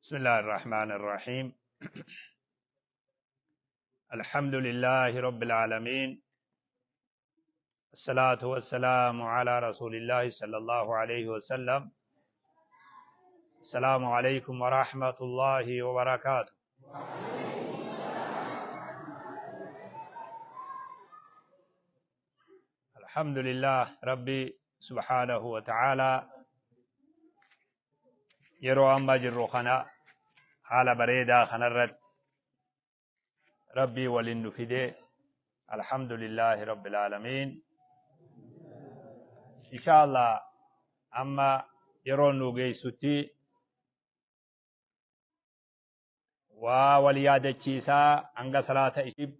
بسم الله الرحمن الرحيم. الحمد لله رب العالمين، الصلاة والسلام على رسول الله صلى الله عليه وسلم. السلام عليكم ورحمة الله وبركاته. الحمد لله ربي سبحانه وتعالى yeroo amma jirru kana haala bareedaa kanarratti Rabbii waliin nu fide. Alhamdulillahi rabbil aalamiin. Insha Allah amma yeroo nu geessutti waa wal yaadachiisaa hanga salaata ishib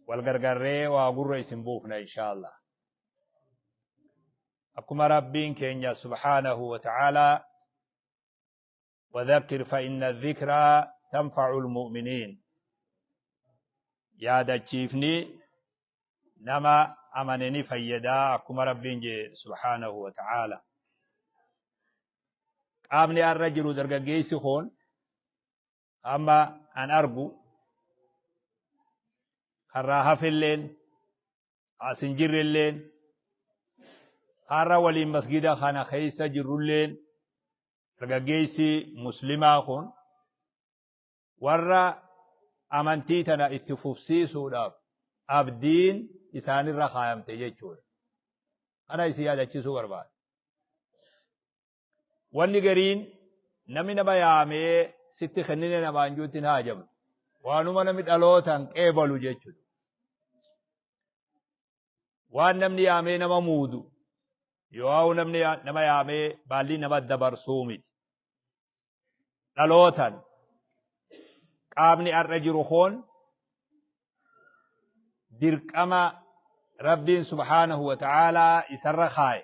wal gargarree waa gurra isin buufna insha Allah. Akkuma Rabbiin keenya subhaanahu wa ta'aalaa وذكر فإن الذكرى تنفع المؤمنين yaadachiifni nama amane ni fayyadaa akkuma Rabbiin jee subhaanahu wa ta'aala. Qaamni har'a jiru dargaggeessi kun amma an argu karraa hafilleen as hin jirrelleen har'a waliin masgida kana keessa jirrulleen dargaggeessi muslimaa kun warra amantii tana itti fufsiisuudhaaf abdiin isaanirra kaayamte jechuudha. Kana isin yaadachiisuu barbaada. Wanni gariin namni nama yaamee sitti kennine namaan juutti hin haajamtu. Waanuma namni dhalootaan qeebalu jechuudha. Waan namni yaamee nama muudu yoo namni nama yaamee baallii nama dabarsuu miti. Dhalootaan qaamni har'a jiru kun dirqama Rabbiin subhaanahu wa ta'aalaa isarra kaaye.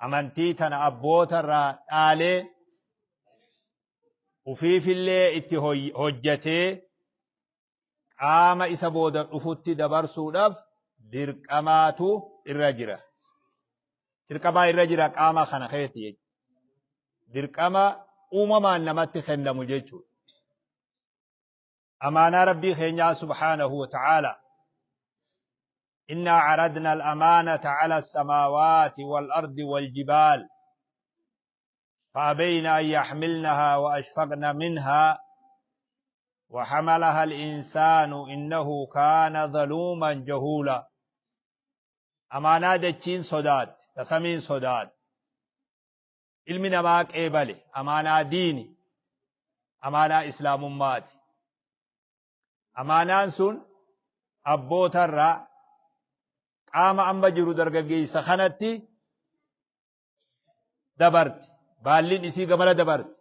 Amantii tana abboota irraa dhaalee ufiifillee itti hojjatee qaama isa booda dhufutti dabarsuudhaaf dirqamaatu irra jira. Dirqamaa irra jira qaama kana keetti jechuudha. Dirqama uumamaan namatti kennamu jechuudha. Amaanaa Rabbii keenyaa subhaanahu wa ta'aala. Innaa caradna al-amaanata cala as-samaawaati wal-ardi wal-jibaal. فأبين أن يحملنها وأشفقن منها وحملها الإنسان إنه كان ظلوما جهولا. Amaanaa dachiin sodaat, tasamiin sodaat. Ilmi namaa qeebale, amaanaa diini, amaanaa islaamummaati. Amaanaan sun abbootarraa qaama amma jiru dargaggeessa kanatti dabarti. Baalliin isii gamana dabarti.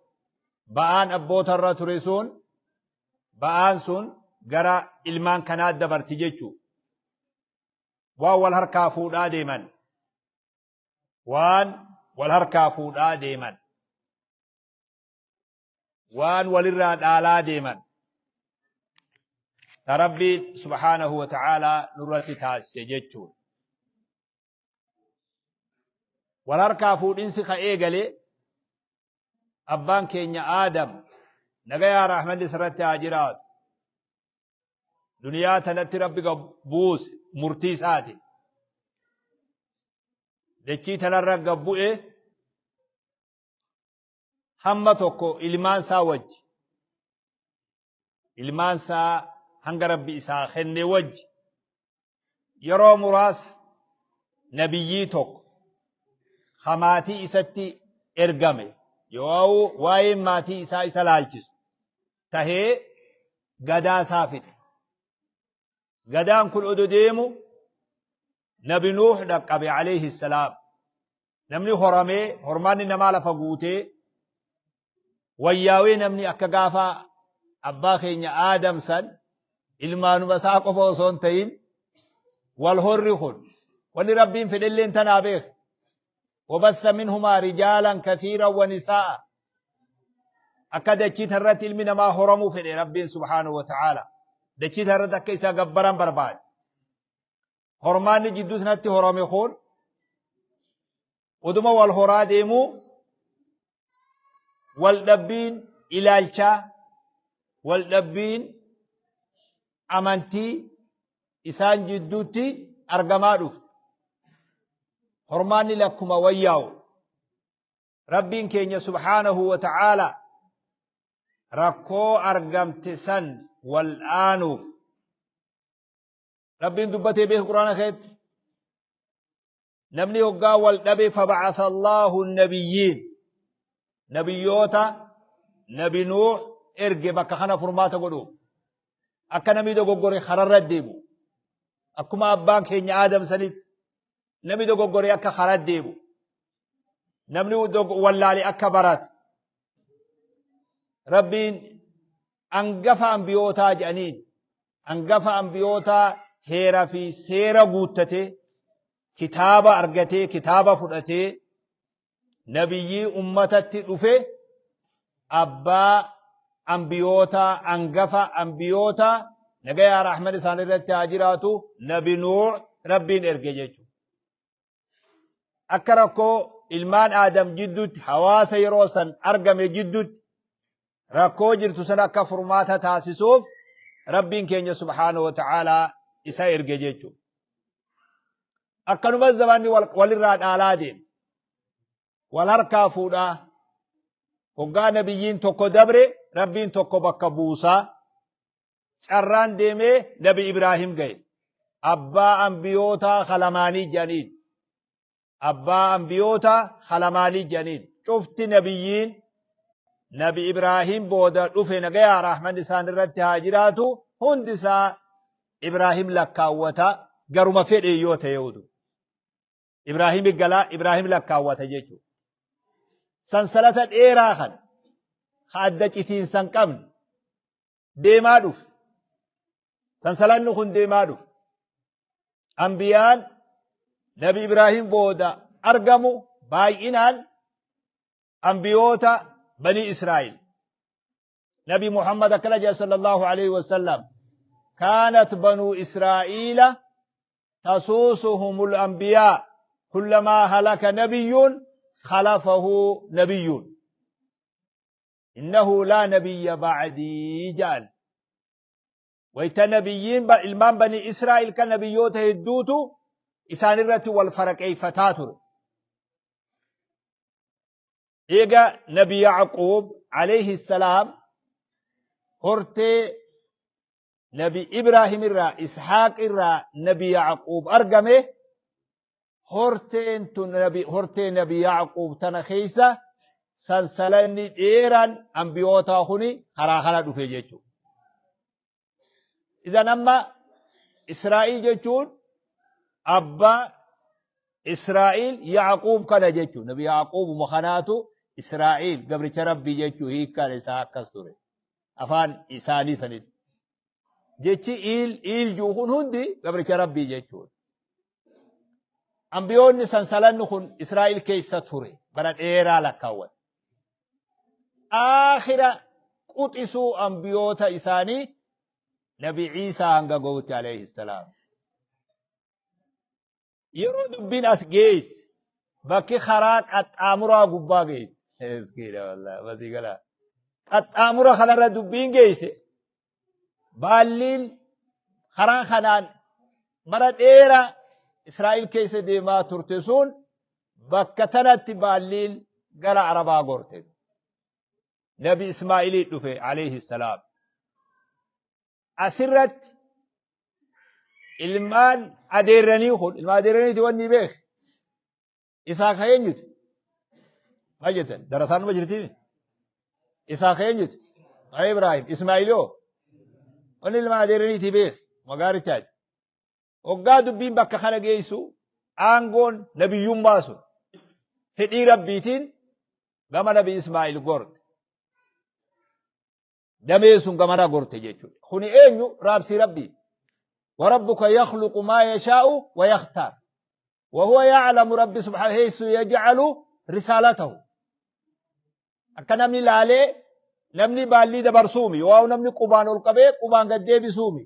Ba'aan abbootarra ture sun ba'aan sun gara ilmaan kanaa dabarti jechuudha. Waan wal harkaa fuudhaa deeman. Waan wal harkaa fuudhaa deeman. Waan walirraa dhaalaa deeman. Ta Rabbiin subhaanahu wa ta'aalaa nurratti taasise jechuudha. Wal harkaa fuudhinsi ka eegale abbaan keenya Aadam nagayaa rahmanni isarratti haa jiraatu. Duniyaa tanatti Rabbi buuse murtii isaati. Dachii tanarra gad bu'e hamma tokko ilmaan isaa wajji. Ilmaan isaa hanga Rabbi isaa kenne wajji. Yeroo muraasa nabiyyii tokko ka maatii isatti ergame yoo waa'een maatii isaa isa laalchisu tahee gadaa isaa fixe. Gadaan kun odo deemu Nabi Nuuh dhaqqabe alayhi salaam. Namni horamee hormaanni namaa lafa guutee wayyaawee namni akka gaafa abbaa keenya Aadam san ilmaanuma isaa qofa osoo hin ta'in wal horri kun wanni Rabbiin fedhelleen tanaa beek. Wabassa minhumaa rijaalan kathiiran wa nisaa'a. Akka dachii tanarratti ilmi namaa horamuu fedhe Rabbiin subhaanahu wa ta'aala. Dachii tanarratti akka isa gabbaran barbaade. Hormaanni jidduu sanatti horame kun oduma wal horaa deemuu Waldhabbiin ilaalchaa, waldhabbiin amantii isaan jidduutti argamaa dhufte. Hormaanni lakkuma wayyaa'u. Rabbiin keenya subhaanahu wa ta'aalaa rakkoo argamte san wal'aanuuf Rabbiin dubbatee beeku Quraana keessatti. Namni hoggaa wal dhabe faba'atha Allahu nabiyyiin nabiyyoota nabi Nuuh erge bakka kana furmaata godhuuf. Akka namni dogoggore kararra deemu. Akkuma abbaan keenya Aadam sanitti namni dogoggore akka karaa deemu. Namni wallaale akka baratu. Rabbiin angafa ambiyootaa jedhaniin angafa ambiyootaa heera fi seera guuttatee kitaaba argatee kitaaba fudhatee nabiyyii ummatatti dhufe abbaa ambiyootaa angafa ambiyootaa nagayaa rahman isaan irratti haa jiraatu nabi Nuuh Rabbiin erge jechuudha. Akka rakkoo ilmaan Aadam jidduutti hawaasa yeroo san argame jidduutti rakkoo jirtu san akka furmaata taasisuuf Rabbiin keenya subhaanahu wa ta'aalaa isa erge jechuudha. Akkanumas zamanni walirraa dhaalaa deema. Wal harkaa fuudhaa. Hoggaa nabiyyiin tokko dabre Rabbiin tokko bakka buusaa. Carraan deemee Nabi Ibraahim gahe. Abbaa ambiyootaa kalamaanii jedhaniin. Abbaa ambiyootaa kalamaanii jedhaniin. Cufti nabiyyiin Nabi Ibraahim booda dhufe nagayaa rahman isaan irratti haa jiraatu hundi isaa Ibraahim lakkaawwata garuma fedhe yoo ta'e udu. Ibraahim galaa Ibraahim lakkaawwata jechuudha. Sansalata dheeraa kana ka adda citiinsa hin qabne deemaa dhufe. Sansalanni kun deemaa dhufe. Ambiyaan Nabi Ibraahim booda argamu baay'inaan ambiyoota Bani Israa'il. Nabi Muhammad akkana jedha sallallahu alaihi wasallam. Kaanat banuu Israa'iila tasuusuhumul anbiyaa kullamaa halaka nabiyyuun khalafahu nabiyyuun. Innahu laa nabiyya ba'dii ja'an. Wayta nabiyyiin ilmaan bani Israa'il kan nabiyyoota hedduutu isaan irratti wal faraqeeffataa ture. Eega nabi Yacquub alayhi salaam hortee nabi Ibraahim irraa Ishaaq irraa nabi Yacquub argame horteen tun nabi hortee nabi Yacquub tana keessa sansalanni dheeraan ambiyootaa kuni karaa kana dhufe jechuudha. Idan amma Israa'il jechuun abbaa Israa'il Yacquub kana jechuudha. Nabi Yacquubuma kanaatu Israa'il gabricha Rabbii jechuu hiikkaan isaa akkas ture. Afaan isaanii sanitti. Jechi iil iil jiru kun hundi gabricha Rabbii jechuudha. Ambiyoonni sansalanni kun Israa'il keessa ture bara dheeraa lakkaawwate. Aakhira quxisuu ambiyoota isaanii Nabi Ciisaa hanga ga'utti alayhi salaam. Yeroo dubbiin as geesse bakki karaa qaxxaamuraa gubbaa geesse. Miskiina wallaahi basii galaa. Qaxxaamura kanarra dubbiin geesse baalliin karaa kanaan bara dheeraa Israa'el keessa deemaa turte sun bakka tanatti baalliin gara Arabaa gorte. Nabi Ismaa'ilii dhufe alayhi salaam. Asirratti ilmaan adeerranii kun ilmaan adeerraniiti wanni beek isaa ka eenyuti maal jettan darasaan numa jirtiimi isaa ka eenyuti ka Ibraahim Ismaa'il yoo wanni ilmaan adeerraniiti beek magaarichaati hoggaa dubbiin bakka kana geessu aangoon nabiyyummaa sun fedhii rabbiitiin gama nabi Ismaa'il gorte Dameen sun gamana gorte jechuudha. Kuni eenyu? Raabsii Rabbii. Warabbuka yakhluqu maa yashaa'u wa yakhtaar. Wa huwa ya'lamu Rabbi subhaanahu haysu yaj'alu risaalatahu. Akka namni laalee namni baallii dabarsuumi. Yoo namni qubaan ol qabee qubaan gad deebisuumi.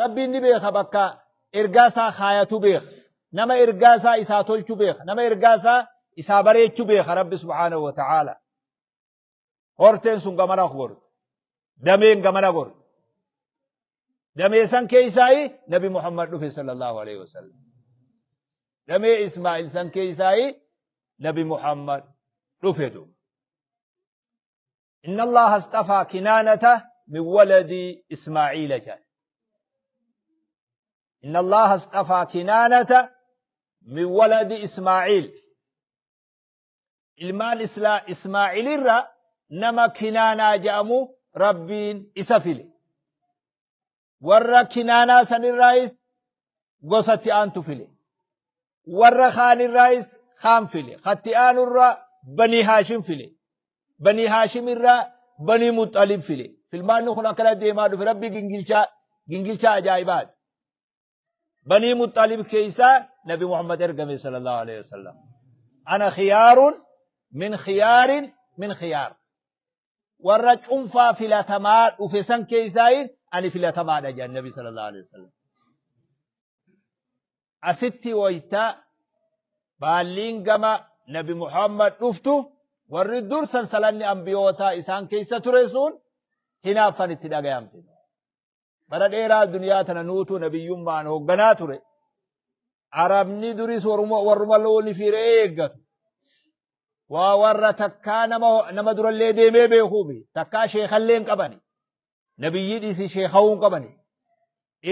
Rabbiin ni beeka bakka ergaa isaa kaayatu beeka. Nama ergaa isaa isaa tolchu beeka. Nama ergaa isaa isaa bareechu beeka Rabbi subhaanahu wa ta'aala. Horteen sun gamana gorte. Dameen gamana gorte. Damee san keeysaayi Nabi Muhammad dhufe sallallahu alaihi wasallam. Damee Ismaa'il san keeysaayi Nabi Muhammad dhufe duuba. Inna Allaha astafaa Kinaanata min waladi Ismaa'iila jedhe. Inna Allaha astafaa Kinaanata min waladi Ismaa'iil. Ilmaan Ismaa'ilirra nama Kinaanaa jedhamu Rabbiin isa file. Warra Kinaanaa sanirraayis gosa itti aantu file. Warra kaanirraayis kaan file. Katti aanurra Banii Haashim file. Banii Haashim irraa Banii Muxxalib file. Filmaanni kun akkana deemaa dhufe. Rabbi gingilchaa gingilchaa ajaa'ibaati. Banii Muxxalib keessaa Nabi Muhammad ergame sallallahu alaihi wasallam. Ana khiyaarun min khiyaarin min khiyaar. Warra cunfaa filatamaa dhufe san keessaayin ani filatamaadha jedhan Nabi sallallahu alaihi wasallam. Asitti wayta baalliin gama Nabi Muhammad dhuftu, warri dur sansalanni ambiyootaa isaan keessa ture sun hinaaffan itti dhagayamte. Bara dheeraa duniyaa tana nuutu nabiyyummaan hoogganaa ture. Arabni duris warruma looni fi re'ee eeggatu. Waa warra takkaa nama durallee deemee beekuufi takkaa sheekallee hin qabani. Nabiyyii dhiisi, sheekawuu hin qabani.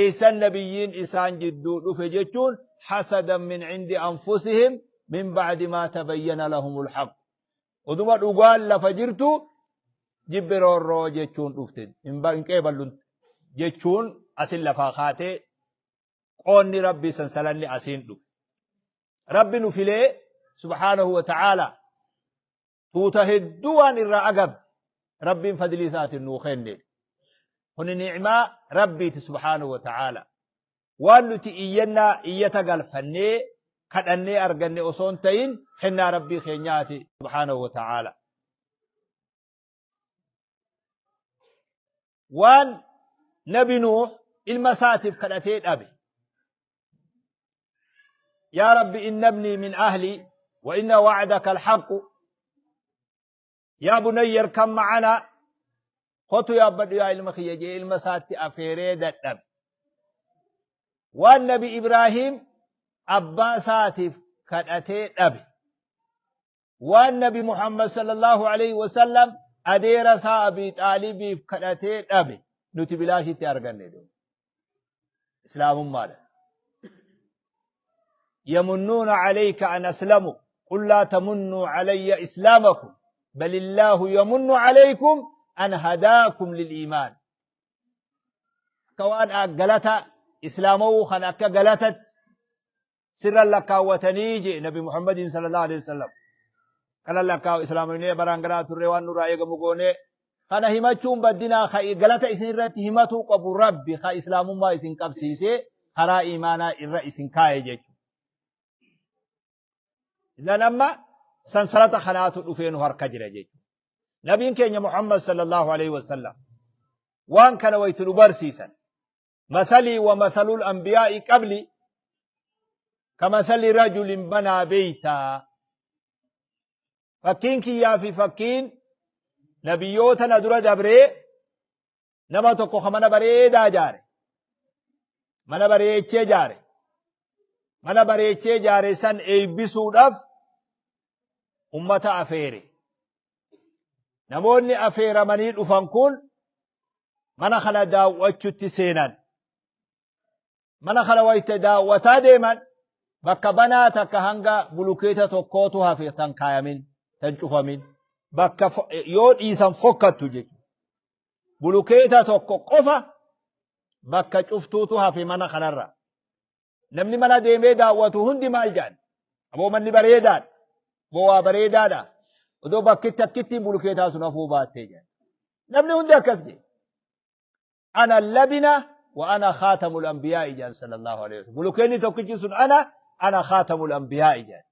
Eessan nabiyyiin isaan jidduu dhufe jechuun hasadan min cindi anfusihim min ba'di maa tabayyana lahumul haqq. Oduma dhugaan lafa jirtu jibbi roorroo jechuun dhufte, hin qeeballu jechuun asin lafaa kaatee qoonni Rabbi sansalanni asiin dhufe. Rabbi nu filee subhaanahu wa ta'aala tuuta hedduu waan irraa agabde Rabbiin fadlii isaatiin nuu kenne. Kuni ni'maa Rabbiiti subhaanahu wa ta'aala. Waan nuti iyyannaa iyyata galfannee kadhannee arganne osoo hin ta'in, kennaa Rabbii keenyaati subhaanahu wa ta'aala. Waan Nabi Nuuh ilma isaatiif kadhatee dhabe. Yaa Rabbi, inna ibnii min ahli wa inna wa'daka alhaqqu, yaa bunayya irkam ma'anaa, kotu yaabbadhu yaa ilma kiyya jee ilma isaatti afeeree dadhabe. Waan Nabi Ibraahiim abbaa isaatiif kadhatee dhabe. Waan Nabi Muhammad sallallahu alaihi wasallam adeera isaa Abii Xaalibiif kadhatee dhabe nuti bilaashitti arganne islaamummaadha. Yamunnuuna alayka an aslamu, qul laa tamunnuu alayya islaamakum, bal illaahu yamunnu alaykum an hadaakum lil iimaan. Akka waan galata islaamawuu kan akka galatatti sirra lakkaawwatanii jee Nabi Muhammadiin sallallahu alaihi wasallam. Kana lakkaawu islaamofnee baraan garaa turree waan nurraa eegamu goonee kana himachuun baddinaa, ka galata isin irratti himatuu qabu Rabbi ka islaamummaa isin qabsiisee karaa imaanaa irra isin kaa'e jechuudha. Idan amma sansalata kanaatu dhufee nu harka jira jechuudha. Nabiin keenya Muhammad sallallahu alaihi wasallam waan kana wayitu nu barsiisan. Masalii wa masalul anbiyaa'i qabli kamasali rajulin banaa beeytaa. Fakkiin kiyyaa fi fakkiin nabiyyoota na dura dabree nama tokko ka mana bareedaa jaare. Mana bareechee jaare. Mana bareechee jaare san eebbisuudhaaf ummata afeere. Namoonni afeeramanii dhufan kun mana kana daawwachutti seenan. Mana kana wayita daawwataa deeman bakka banaa takka hanga bulukeeta tokkootu hafe, tan kaayamin, tan cufamin, bakka yoo dhiisan fokkattu jechuudha. Bulukeeta tokko qofa bakka cuftuutu hafe mana kanarra. Namni mana deemee daawwatu hundi maal jedhan? Aboo, manni bareedaadha. Aboo, waa bareedaadha. Odoo bakkitti akkittiin bulukeetaa sun hafuu baattee jedhan. Namni hundi akkas jedhe. Ana labina wa ana khaatamul anbiyaa'i jedhan sallallahu alaihi wasallam. Bulukeenni tokkichi sun ana khaatamul anbiyaa'i jedhan.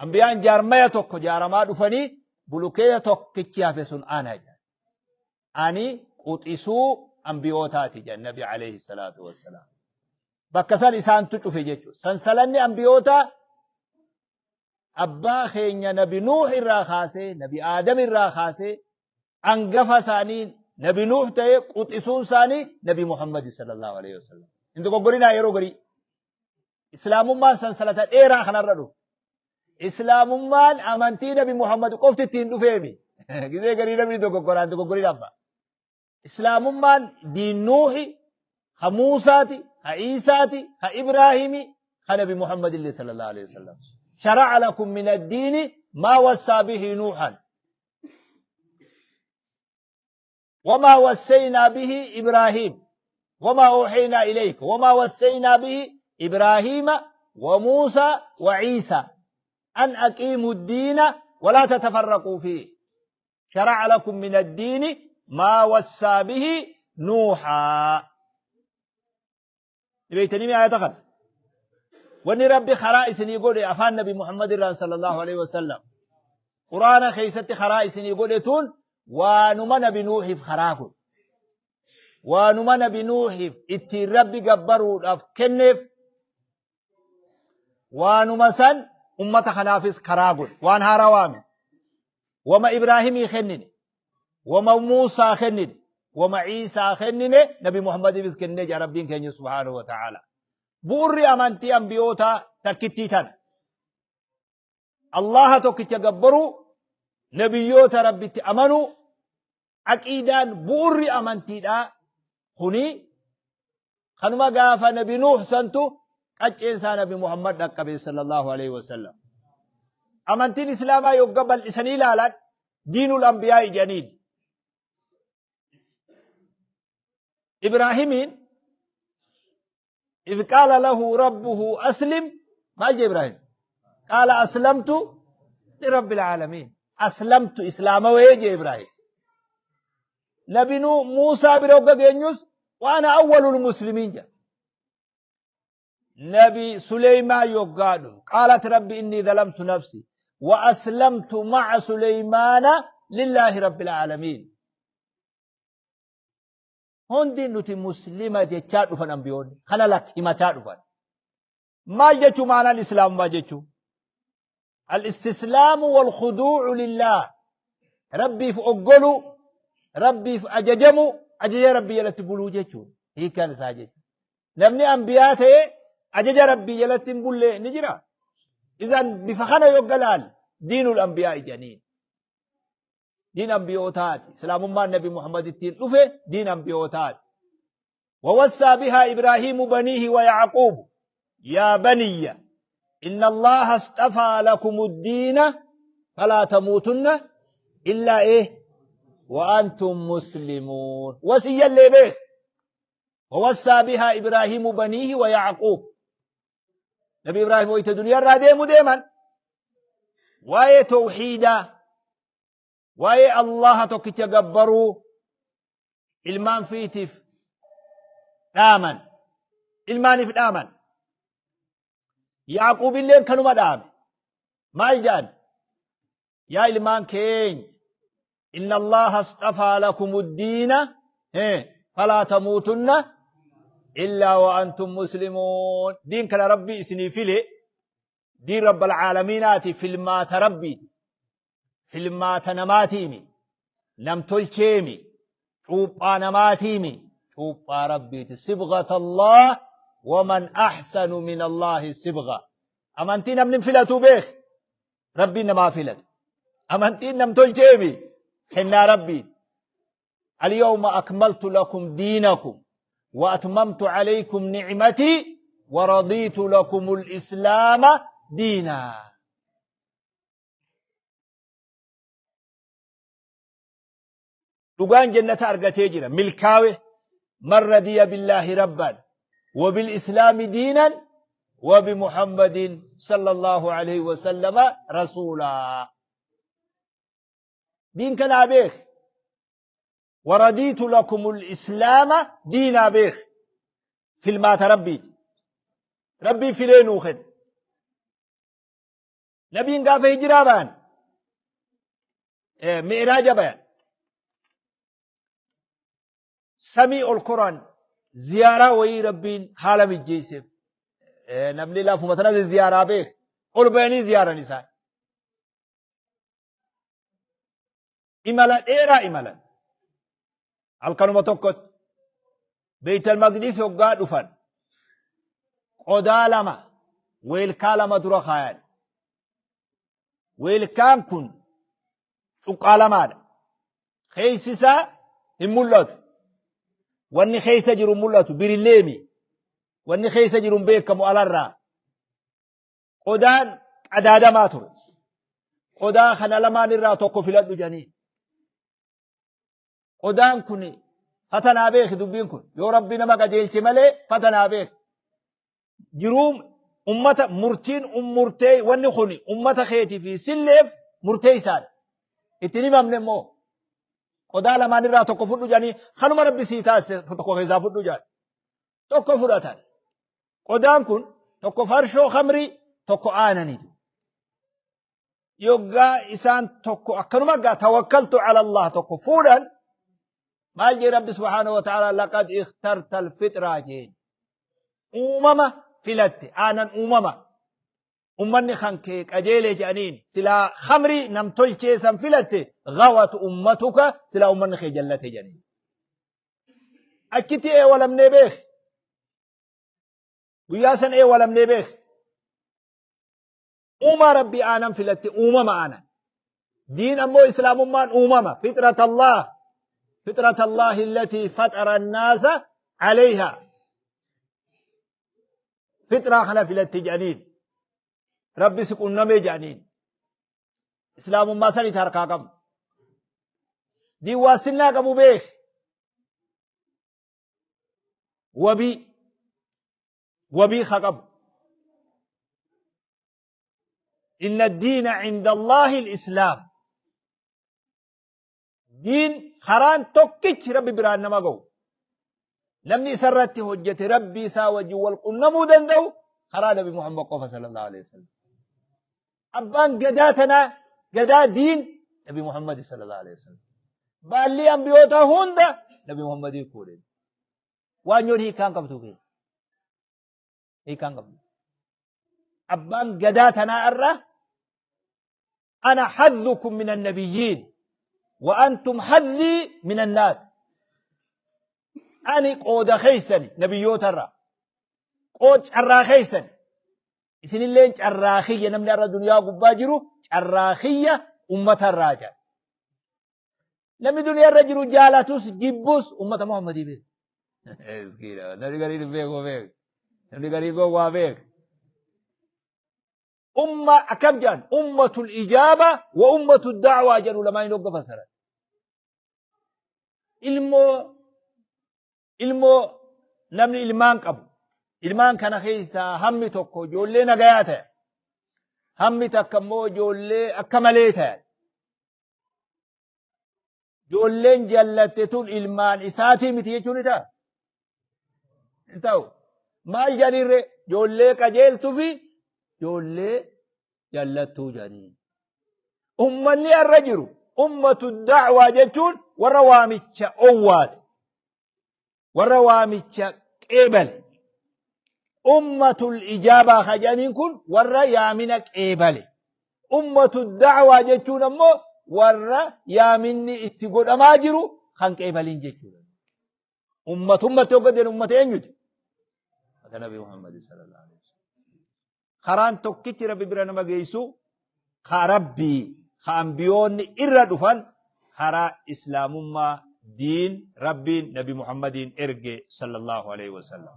Anbiyaan jaarmaya tokko jaaramaa dhufanii bulukeeta tokkichi hafe sun ana jedhan. Ani quxisuu ambiyootaati jedhan Nabi alayhi salaatu wassalaam. Bakka san isaantu cufe jechuudha. Sansalanni ambiyootaa abbaa keenya Nabi Nuuh irraa kaasee, Nabi Aadam irraa kaasee Angafa isaanii Nabi Nuuh ta'e, quxisuun isaanii Nabi Muhammad sallallahu alaihi wasallam. Hin dogoggorinaa yeroo garii. Islaamummaan sansalata dheeraa kanarra dhufe. Islaamummaan amantii Nabi Muhammad qofti ittiin dhufeemi. Gizee garii namni dogoggoraan dogoggorinaa fa'a. Islaamummaan diin Nuuhi, ha Muusaati, ha Iisaati, ha Ibraahimi, ha Nabi Muhammad illee sallallahu alaihi wasallam. Shara'a lakum min ad-diini maa wassaa bihi Nuuhan. Wamaa wassaynaa bihi Ibraahiim. Wamaa oohaynaa ilayka. Wamaa wassaynaa bihi Ibraahiima wa Muusaa wa Iisaa. An aqiimu ad-diina walaa tatafarraquu fiihi. Shara'a lakum min ad-diini maa wassaa bihi Nuuhaa. Ni beektanii mi ayata kana? Wanni Rabbi karaa isinii godhe afaan Nabi Muhammad irraan sallallahu alaihi wasallam. Quraana keessatti karaa isinii godhe tun waanuma Nabi Nuuhiif karaa kun. Waanuma Nabi Nuuhiif ittiin Rabbi gabbaruudhaaf kenneef waanuma san ummata kanaafis karaa godhe. Waan haaraa waame. Wama Ibraahimii kennine. Wama Muusaa kennine. Wama Iisaa kennine Nabi Muhammadiifis kennee jira Rabbiin keenya subhaanahu wa ta'ala. Bu'urri amantii ambiyootaa takkittii tana. Allaha tokkicha gabbaruu, nabiyyoota Rabbitti amanuu, aqiidaan bu'urri amantiidhaa kuni kanuma gaafa Nabi Nuuh santu qacceensaa Nabi Muhammad dhaqqabe sallallahu alaihi wasallam. Amantiin Islaamaa yogga bal'isanii ilaalan diinul anbiyaa jedhaniin. Ibraahimiin إذ قال له ربه أسلم ما جاء إبراهيم قال أسلمت لرب العالمين أسلمت إسلام ويجي إبراهيم نبي موسى بروقة جنيوس وأنا أول المسلمين جاء نبي سليمان يقال قالت ربي إني ظلمت نفسي وأسلمت مع سليمان لله رب العالمين. Hundi nuti muslima jechaa dhufan ambiyoonni. Kana lak himataa dhufan. Maal jechuu maanaan islaamummaa jechuu? Al-istislaamu wal khuduu'u lillaah. Rabbiif oggoluu, Rabbiif ajajamu, ajaja Rabbii jalatti buluu jechuudha. Hiikkaan isaa jechuudha. Namni ambiyaa ta'ee ajaja Rabbii jalatti hin bulle ni jira. Izan bifa kana yogga laal diinul ambiyaa ijaniin. Diin ambiyootaati. Islaamummaan Nabi Muhammad ittiin dhufe diin ambiyootaati. ووصى بها إبراهيم بنيه ويعقوب يا بني إن الله اصطفى لكم الدين فلا تموتن إلا إيه وأنتم مسلمون وصيا اللي به ووصى بها إبراهيم بنيه ويعقوب نبي إبراهيم ويت دنيا را ديما waa'ee tawhiidaa, waa'ee Allaha tokkicha gabbaruu ilmaan fiitiif dhaaman. Ilmaaniif dhaaman. Yaaquubilleen kanuma dhaame. Maal jedhan? Yaa ilmaan keenya, inna Allaha astafaa lakumu diina falaa tamuutunna illaa wa antum muslimuun. Diin kana Rabbii isinii file. Diin Rabbal Aalamiinaati filmaata Rabbiiti. Filmaata namaatiimi. Namtolcheemi. Cuuphaa namaatiimi. Cuuphaa Rabbiiti. Sibghat Allah waman ahsanu min Allahi sibgha. Amantii namni hin filatu beek. Rabbiin namaa filata. Amantiin namtolcheemi. Kennaa Rabbiiti. Alyawma akmaltu lakum diinakum wa atmamtu alaykum ni'matii wa radiitu lakumul islaama diinaa. Dhugaan jannata argatee jira milkaawe man radiya billaahi rabban wa bil islaami diinan wa bi muhammadin sallallahu alayhi wa sallama rasuulaa. Diin kanaa beek. Waradiitu lakumul islaama diinaa beek. Filmaata Rabbiiti. Rabbiin filee nuu kenne. Nabiin gaafa hijiraa bayan mi'raaja bayan samii ol koran ziyaaraa wayii Rabbiin haala mijjeesseef. Namni lafuma tana ziyaaraa beek. Ol bayanii ziyaaran isaan. Imala dheeraa imalan. Halkanuma tokkotti Beeytal Maqdis hoggaa dhufan qodaa lama weelkaa lama dura kaayan. Weelkaan kun cuqqaalamaadha. Keessi isaa hin mul'atu. Wanni keessa jiru hin mul'atu. Birilleemi. Wanni keessa jiru hin beekamu alarraa. Qodaan qadaadamaa ture. Qodaa kana lamaan irraa tokko filadhu jedhanii. Qodaan kun fatanaa beeki dubbiin kun. Yoo rabbi nama qajeelche malee fatanaa beeki. Jiruu ummata murtiin murtee wanni kun ummata keetii fi silleef murtee isaadha. Ittiin himamne immoo qodaa lamaan irraa tokko fudhu jedhanii kanuma rabbi sii taasise tokko keessaa fudhu jedhan. Tokko fudhatan. Qodaan kun tokko farshoo khamrii tokko aananii. Yoggaa isaan tokko akkanuma gaa tawakkaltu ala Allah tokko fuudhan maal jee Rabbi subhaanahu wa ta'ala laqad ikhtarta alfixraa jeen. Uumama filatte aanan uumama. Ummanni kan kee qajeelee jedhaniin silaa khamrii nam tolchee san filatte gawat ummatuka silaa ummanni kee jallate jedhaniin. Achitti eewalamnee beek. Guyyaa san eewalamnee beek. Uumaa Rabbii aanan filatte uumama aanan. Diin ammoo islaamummaan uumama. Fixrat Allah. Fixrat Allahi allatii faxara annaasa alayha. Fixraa kana filatte jedhaniin. Rabbi si qunnamee jedhaniin. Islaamummaa sanitti harkaa qabu. Diin waastinnaa qabu beek. Wabii. Wabii ka qabu. Inna diina cinda Allaahi al-Islaam. Diin karaan tokkichi Rabbi biraan nama ga'u. Namni isa irratti hojjete Rabbi isaa wajjin wal qunnamuu danda'u karaa Nabi Muhammad qofa sallallahu alaihi wasallam. Abbaan gadaa tanaa gadaa diin Nabi Muhammad sallallahu alaihi wasallam. Baallii ambiyootaa hunda Nabi Muhammadii fuudhe. Waanyoon hiikaan qabdu kee. Hiikaan qabdu. Abbaan gadaa tanaa irra ana hadhukum min annabiyyiin wa antum hadhii min annaas. Ani qooda keeysani nabiyyoota irraa. Qood carraa keeysani. Isinilleen carraa kiyya namni har'a duniyaa gubbaa jiru carraa kiyya ummata irraa jedha. Namni duniyaa irra jiru jaalatus jibbus ummata Muhammadii beeku. Miskiina namni gariin hin beeku beeku. Namni garii gowwaa beeku. Umma akkam jedhan ummatul ijaaba wa ummatul da'waa jedhu lamaan hin hogga fassaran. Ilmoo ilmoo namni ilmaan qabu ilmaan kana keessaa hammi tokko ijoollee nagayaa ta'e hammi takka immoo ijoollee akka malee ta'e Ijoolleen jallatte tun ilmaan isaatii miti jechuun ni ta'a? Hin ta'u. Maal jedhaniirre ijoollee qajeeltuu fi ijoollee jallattuu jedhanii. Ummanni har'a jiru ummatu da'waa jechuun warra waamicha owwaate. Warra waamicha qeebale. Ummatul ijaabaa ka jedhaniin kun warra yaamina qeebale. Ummatu da'waa jechuun ammoo warra yaaminni itti godhamaa jiru kan qeebalin jechuudha. Ummatummatti hogga jedhu ummata eenyuti? Ummata Nabi Muhammad sallallahu alaihi wasallam. Karaan tokkichi Rabbi bira nama geessu ka Rabbii ka ambiyoonni irra dhufan karaa islaamummaa diin Rabbiin Nabi Muhammadiin erge sallallahu alaihi wasallam.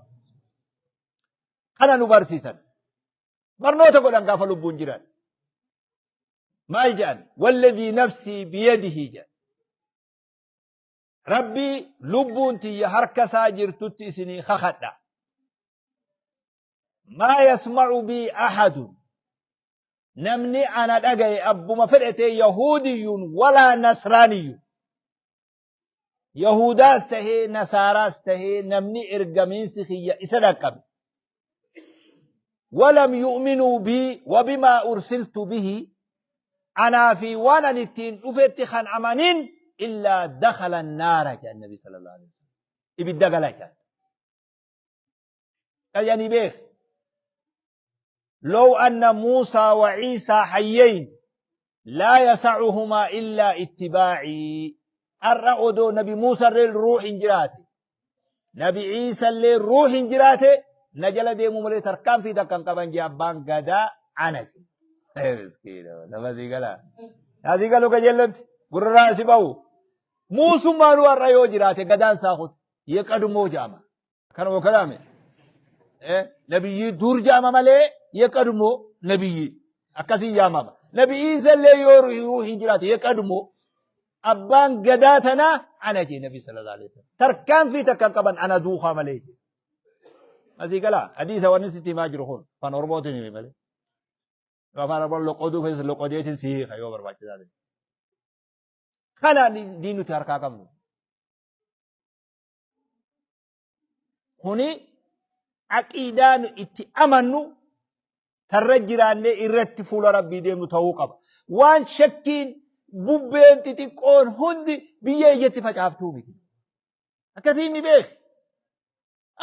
Kana nu barsiisan. Barnoota godhan gaafa lubbuun jiran. Maal jedhan? Walladhii nafsii biyadihi jedhan. Rabbii lubbuun tiyya harka isaa jirtutti isinii kakadha. Maa yasma'u bii ahadun. Namni ana dhagaye abbuma fedhe ta'e yahudiyyuun walaa nasraaniyyuun. Yahudaas tahee nasaaraas tahee namni ergamiinsi kiyya isa dhaqqabe. Walam yu'minuu bii wabimaa ursiltu bihi anaa fi waan ani ittiin dhufetti kan amanin illaa dakhala naara jedhan nabi sallallahu alaihi wasallam. Ibidda gala jedhan. Qayyanii beek. Low anna Muusaa wa Ciisaa hayyayn. Laa yasacuhumaa illaa ittibaacii. Ar'a odoo Nabi Muusallee ruuhin jiraate, Nabi Ciisallee ruuhin jiraate, na jala deemuu malee tarkaanfii takka hin qaban jee abbaan gadaa ana jee. Ee miskiina, nama sii galaa. Naa sii galu qajeellotti gurrarraa si bahu. Muusummaanuu har'a yoo jiraate gadaan isaa kutu. Yeqadumoo jaama. Kanuma kanaame. Nabiyyii dur jaama malee yeqadumoo nabiyyii akkasii yaamama. Nabi Iisallee yoo ruuhin jiraate yeqadumoo abbaan gadaa tanaa ana jee nabi sallallahu alaihi wasallam. Tarkaanfii takka hin qaban ana duukaa malee jee. Asii galaa hadiisa wanni sitti himaa jiru kun afaan Oromootiin himi malee. Afaan Oromoon loqoduu keessa loqodeetiin si hiika yoo barbaachisaa ta'e. Kana diin nuti harkaa qabnu. Kuni aqiidaa nu itti amannu tarra jiraannee irratti fuula Rabbii deemnu ta'uu qaba. Waan shakkiin bubbeen xixiqqoon hundi biyya ijatti facaaftuu miti. Akkasiin ni beeki.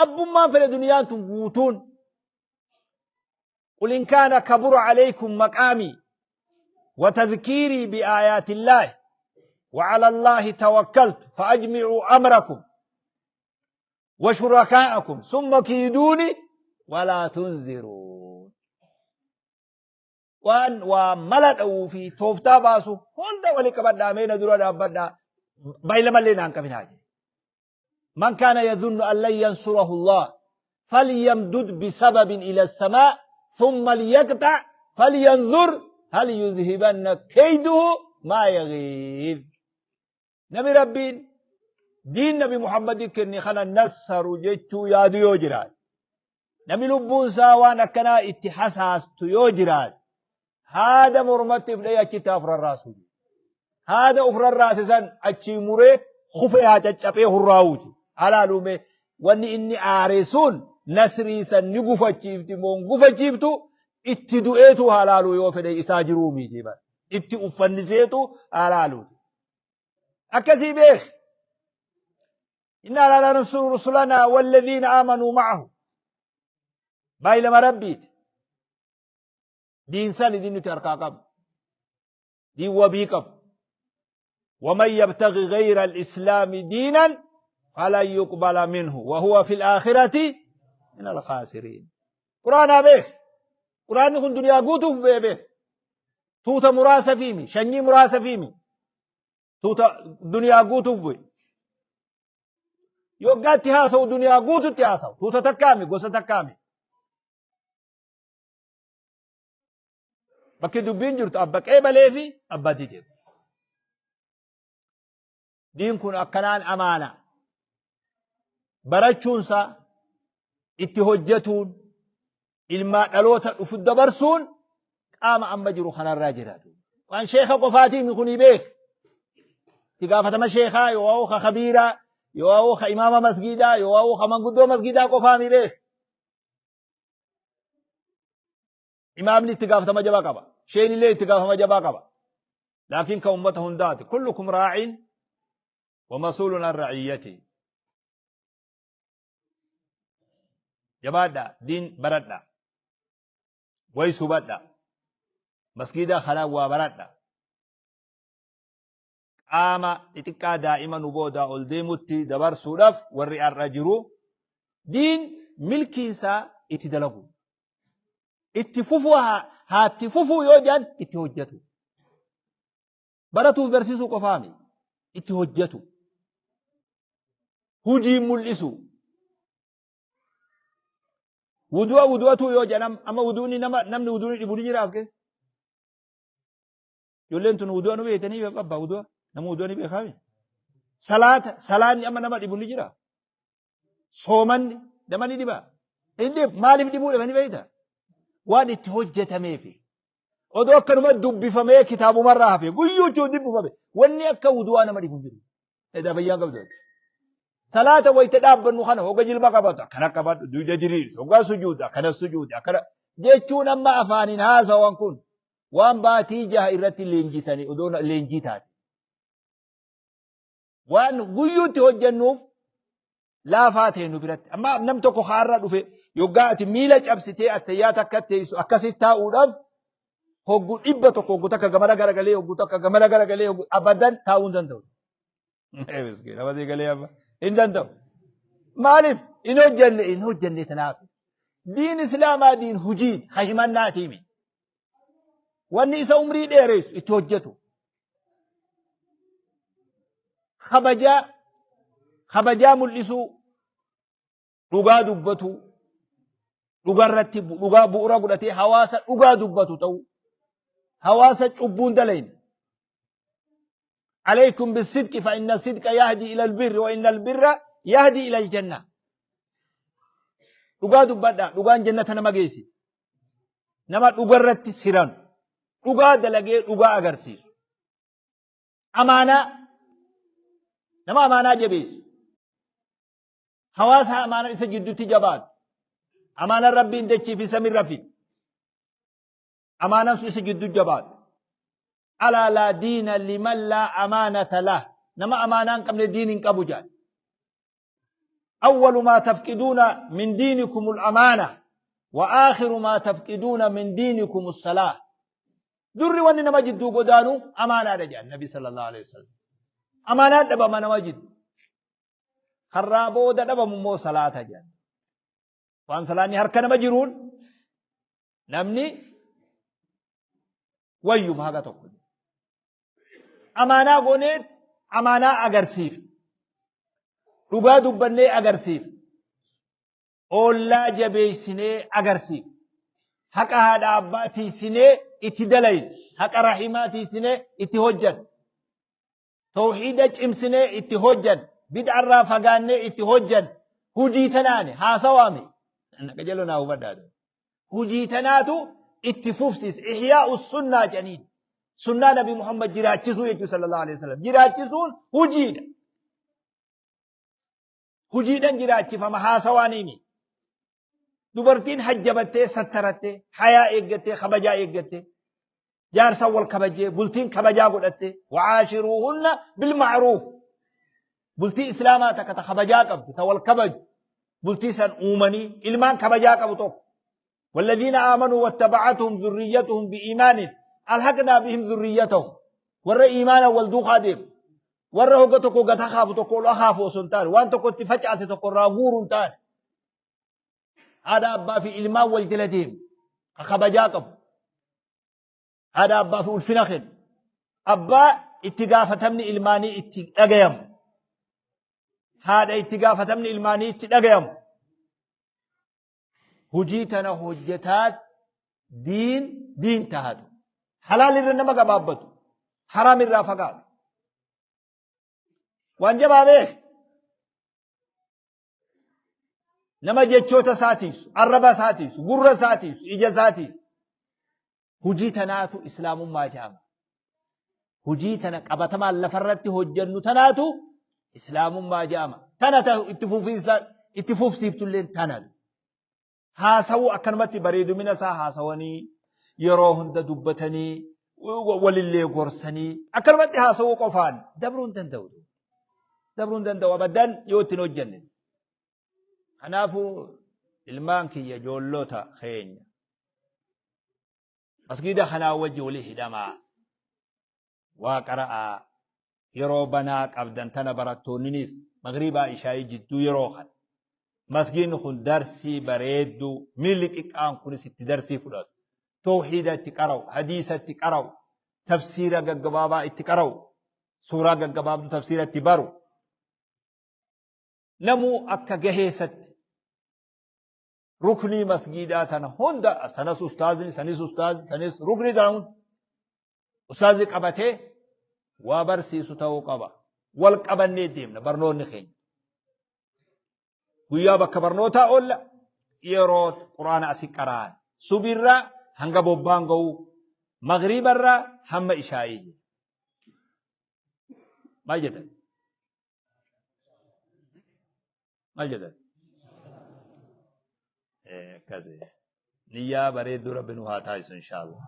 Abbummaan fedhe duniyaan tun guutuun. Qul in kaana kabura alaykum maqaamii wa tadhkiirii bi aayaatillaahi wa ala Allaahi tawakkaltu fa'ajmi'uu amrakum wa shurakaa'akum summa kiiduuni walaa tunziruun. Waan waa mala dha'uu fi tooftaa baasu hunda wali qabadhaa mee na dura dhaabbadhaa baay'ilamallee naan qabinaa jedhe. Man kaana yadhunnu an lan yansurahu Allah falyamdud bisababin ila as-samaa thumma liyaqta' falyanzur hal yuzhibanna kayduhu maa yaghiidh. Nami Rabbiin diin Nabi Muhammadi kenne kana nassaru jechuu yaadu yoo jiraate, nami lubbuun isaa waan akkanaa itti hasaastu yoo jiraate, haada mormatti if dhahee achitti haa of rarraasu. Haada of rarraase san achii muree kufee haa caccabee hurraa'uuti. Halaalume wanni inni aare sun nasrii san ni gufachiifti moo hin gufachiiftu itti du'eetu haa laaluu yoo fedhe isaa jiruu miti bara. Itti uffanniseetu haa laaluuti. Akkasii beek. Innaa laa nansuru rusulanaa walladhiina aamanuu ma'ahu. Baay'ilama Rabbiiti. Diin sani diin nuti harkaa qabnu. Diin wabii qabu. Waman yabtaghi ghayra al-islaami diinan falan yuqbala minhu wa huwa fil aakhirati min al-khaasiriin. Quraanaa beek. Quraanni kun duniyaa guutuuf bee beek. Tuuta muraasa fiimi, shanyii muraasa fiimi. Tuuta duniyaa guutuuf bu'e. Yoggaatti haasa'u duniyaa guututti haasa'u. Tuuta takkaami, gosa takkaami. Bakki dubbiin jirtu abba qeebalee fi abba dide. Diin kun akkanaan amaana. Barachuunsa itti hojjetuun ilmaa dhaloota dhufu dabarsuun qaama amma jiru kanarraa jiraatu. Waan sheeka qofaatiin kunii beek. Itti gaafatama sheekaa yoo ka kabiiraa yoo ka imaama masgiidaa yoo ka manguddoo masgiidaa qofaami beek. Imaamni itti gaafatama jabaa qaba. Sheenillee itti gaafatama jabaa qaba. Laakiin kan ummata hundaati. Kullukum raacin wa masuulun an raciyyati. Jabaadha diin baradha. Wayis hubadha. Masgiida kanaa waa baradha. Qaama xixiqqaa daa'ima nu boodaa ol deemutti dabarsuudhaaf warri har'a jiru diin milkiinsaa itti dalagu. Itti fufuu haatti fufuu yoo jedhan itti hojjetu. Baratuuf barsiisuu qofaami itti hojjetu. Hujiin mul'isu. Wudu'a wudu'atuu yoo jedhan amma wudu'ni nama namni wudu'ni dhibu ni jira as keessa. Ijoolleen tun wudu'a nu beektanii abbaa wudu'a nama wudu'a ni beekaami. Salaata salaanni amma nama dhibu ni jira. Soomanni nama ni dhiba. Hin dhibu maaliif dhibuu dhaba ni beekta? Waan itti hojjetameefi. Odoo akkanuma dubbifamee kitaabumarraa hafe guyyuuchuu dubbifame wanni akka wudu'aa nama dhibu hin jiru. Edaa fayyaan qabdu. Salaata wayita dhaabbannu kana hoga jilba qabatu akkana qabadhu duyda diriirsi hogaa sujuuda akkana sujuudi akkana jechuun amma afaaniin haasawan kun waan baatii jaha irratti leenjisanii odoo leenjii taate. Waan guyyuutti hojjennuuf laafaa ta'e nu biratti. Amma nam tokko kaarraa dhufe yoggaa ati miila cabsitee attayyaa takka teessu akkasitti taa'uudhaaf Hoggu 100 hoggu takka gamana garagalee, hoggu takka gamana garagalee, hoggu abadan taa'uu hin danda'u. Miskiin nama sii galee amma hin danda'u. Maaliif hin hojjenne? Hin hojjenne tanaaf. Diin islaamaa diin hujiin ha himannaatiimi. Wanni isa umrii dheeressu itti hojjetu. Kabajaa kabajaa mul'isuu, dhugaa dubbatu, dhugarratti dhugaa bu'uura godhatee hawaasa dhugaa dubbatu ta'uu, hawaasa cubbuun dalayne. Alaykum bisidqi fa inna sidqa yahdi ila albirri wa inna albirra yahdi ila aljanna. Dhugaa dubbadhaa, dhugaan jannata nama geessiti. Nama dhugarratti siran, dhugaa dalagee dhugaa agarsiisu. Amaanaa, nama amaanaa jabeessu. Hawaasa amaanaan isa jidduutti jabaatu. Amaanaan Rabbiin dachii fi samirra fide. Amaanaan sun isa jidduu jabaatu. Alaa laa diina liman laa amaanata lah. Nama amaanaa hin qabne diin hin qabu jedhan. Awwalu maa tafqiduuna min diinikumul amaana wa aakhiru maa tafqiduuna min diinikumus salaah. Durri wanni nama jidduu godaanu amaanaadha jedhan Nabi sallallahu alaihi wasallam. Amaanaan dhabama nama jidduu. Karraa booda dhabamu immoo salaata jedhan. Waan salaanni harka nama jiruun namni wayyuma haga tokko. Amaanaa gooneet amaanaa agarsiif. Dhugaa dubbannee agarsiif. Oollaa jabeessinee agarsiif. Haqa haadha abbaa tiisinee itti dalayin. Haqa rahimaa tiisinee itti hojjan. Tawhiida cimsinee itti hojjan, bid'arraa fagaannee itti hojjan, hujii tanaani haasawaami. Qajeeloo naa hubadhaa. Hujii tanaatu itti fufsiis. Ihyaa'u sunnaa jedhaniin. Sunnaa Nabi Muhammad jiraachisuu jechuu sallallahu alaihi wasallam. Jiraachisuun hujiidha. Hujiidhaan jiraachifama haasawaaniini. Dubartiin hajjabattee sattarattee hayaa eeggattee kabajaa eeggattee jaarsa wal kabajjee bultiin kabajaa godhattee wa'aashiruuhunna bilma'ruuf bultii islaamaa takka ta kabajaa qabdu ta wal kabaju bultii san uumanii ilmaan kabajaa qabu tokko. والذين آمنوا واتبعتهم ذريتهم بإيمان ألحقنا بهم ذريتهم ور إيمانا والدوخا ديم ور هو tokko gata khaafu tokko ol khaafu osoo hin taane waan tokko itti facaase tokko irraa guuru hin taane haadha abbaa fi ilmaan wal jala deemu ka kabajaa qabu haadha abbaa fi ulfina kennu abbaa itti gaafatamni ilmaanii itti dhagayamu haadha itti gaafatamni ilmaanii itti dhagayamu hujii tana hojjetaat diin diin tahatu halaal irra nama gabaabbatu haraam irraa fagaatu waan jabaa beek nama jechoota isaa tiisu, arraba isaa tiisu, gurra isaa tiisu, ija isaa tiisu. Hujii tanaatu islaamummaa jedhama. Hujii tana qabatamaan lafarratti hojjennu tanaatu islaamummaa jedhama. Tana ta itti fufiinsa itti fufsiiftulleen tana. Haasawuu akkanumatti bareedumina isaa haasawanii yeroo hunda dubbatanii walillee gorsanii akkanumatti haasawuu qofaan dabruu hin danda'u. Dabruu hin danda'u abadan yoo ittiin hojjenne. Kanaafuu ilmaan kiyya ijoollota keenya masgiida kanaa wajji walii hidhamaa waa qara'aa yeroo banaa qabdan tana barattoonninis magriibaa ishaayii jidduu yeroo kana masgiidni kun darsii bareedduu miilli xiqqaan kunis itti darsii fudhatu tawhiida itti qara'u hadiisa itti qara'u tafsiira gaggabaabaa itti qara'u suuraa gaggabaabduu tafsiira itti baru namuu akka gaheessatti ruknii masgiidaa tana hunda sanas ustaazni sanis ustaazni sanis ruknii tana hunda ustaazni qabatee waa barsiisu ta'uu qaba. Wal qabannee deemna barnoonni keenya. Guyyaa bakka barnootaa oolla yeroo quraana asi qara'an subirraa hanga bobbaan ga'u magriibarraa hamma ishaayii. Maal jettan? Maal jedhan? Akkasi. Niyyaa bareedduu Rabbi nu haa taasisu inshaallah.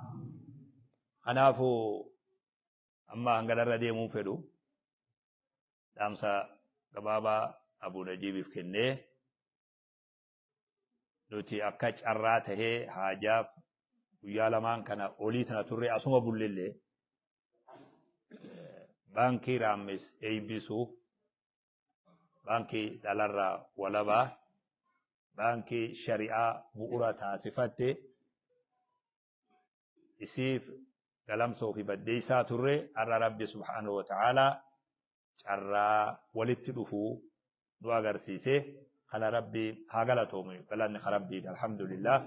Kanaafuu amma hanganarra deemuu fedhu dhaamsa gabaabaa Abuu Najiibiif kennee nuti akka carraa tahee haajaaf Guyyaa lamaan kana olii tana turre asuma bullellee baankii Raammis eeybisuu, baankii dhalarraa walabaa, baankii shari'aa bu'ura taasifatte isiif Galamsoo fi Baddeessaa turre. Har'a Rabbi subhaanahu wa ta'aalaa carraa walitti dhufuu nu agarsiise. Kana Rabbiin haa galatoomu. Galanni ka Rabbiiti, alhamdulillah.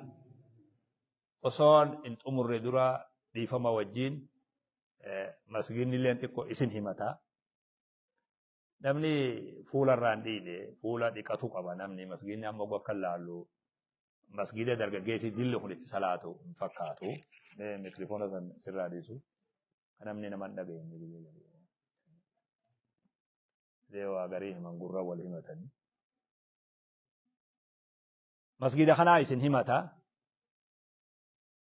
Osoon hin xumurre dura, dhiifama wajjiin, masgiidni illeen xiqqoo isin himata. Namni fuula irraa hin dhiine fuula dhiqatu qaba. Namni masgiidni amma akka laallu masgiida dargaggeessi dilli kun itti salaatu hin fakkaatu. Mee mikrifoona san sirraa dhiisu. Kan namni nama hin dhageenye. Waa garii himan, gurra wal himatanii. Masgiida kanaa isin himata.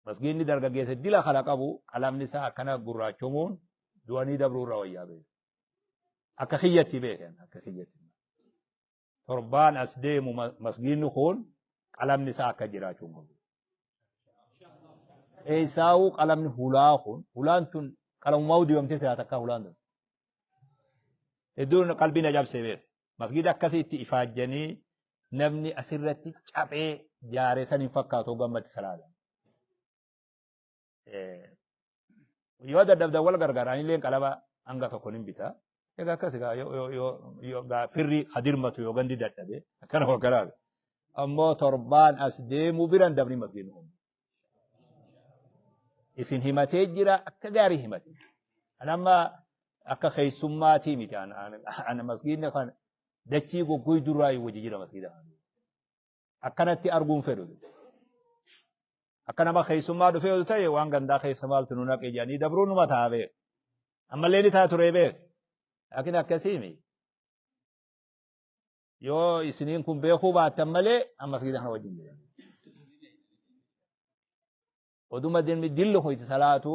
Masgiidni dargaggeessa dila kana qabu qalamni isaa akkana gurraachomuun du'anii dabruu irra wayyaa beeku. Akka kiyyatti beekan, akka kiyyatti. Torbaan as deemu masgiidni kun qalamni isaa akka jiraachuu hin qabu. Eessaawuu qalamni hulaa kun, hulaan tun qalamumaa dibamtee taate akka hulaan tun. Hedduun qalbii na cabsee beeku. Masgiida akkasiitti ifaajjanii namni asirratti caphee jaare san hin fakkaatu gammatti salaata. Yoo dadhabdan wal gargaara, anillee qalama hanga tokko nin bita. Egaa akkas egaa yoo yoo yoo firri hadirmatu yoo gandi dadhabe akkana wakkaraa. Ammoo torbaan as deemu biran dabni masgiidni kun. Isin himatee jira, akka gaarii himatee. An amma akka keessummaatii miti, an masgiidni kan dachii goggoydurraa wajji jira masgiida kana. Akkanatti arguun fedhu. Akka nama keessummaa dhufee yoo ta'e, waan gandaa keessa maaltu nu naqe jedhanii dabruun numa ta'a beek. Ammallee ni ta'a ture beek. Laakiin akkasii yoo isiniin kun beekuu baattan malee, amma masgiida kana wajjin jira. Oduma dilli dilli kun itti salaatu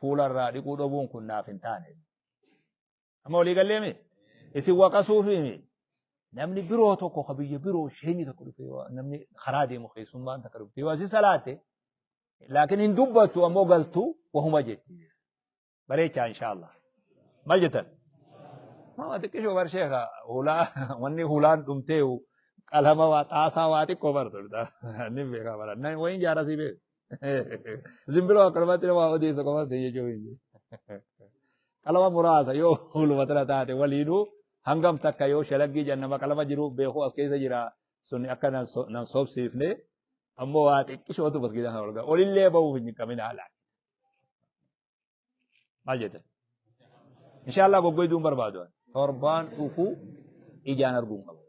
fuularraa dhiquu dhabuun kun naaf hin taane. Amma walii galleemi? Isin waqasuufi namni biroo tokko ka biyya biroo sheenyi tokko dhufe, namni karaa deemu keessummaan takka dhufte yoo asii salaatte, laakiin hin dubbattu, ammoo galtu wahuma jetti. Bareechaa, inshaallah. Maal jettan? Mama xiqqishoo bar sheeka, hulaa wanni hulaan dhumtee qalama waa xaasaa waa xiqqoo bartu. Inni beekaa bara. Wayin jaarasii beeku. Zimbiroo akkanumatti nama odeessa qofa si jechuun hin jiru. Qalama muraasa yoo huluma tana taate waliinuu hangam takka yoo shalaggii jannama qalama jiru beeku as keessa jira sun akka nan sobsiifne, ammoo waa xiqqishootu masgiida kana ol ga'a. Olillee bahuuf hin qabin haala. Maal jettan? Inshaallah goggoyduun barbaadu. Torbaan dhufu ijaan arguun qabu.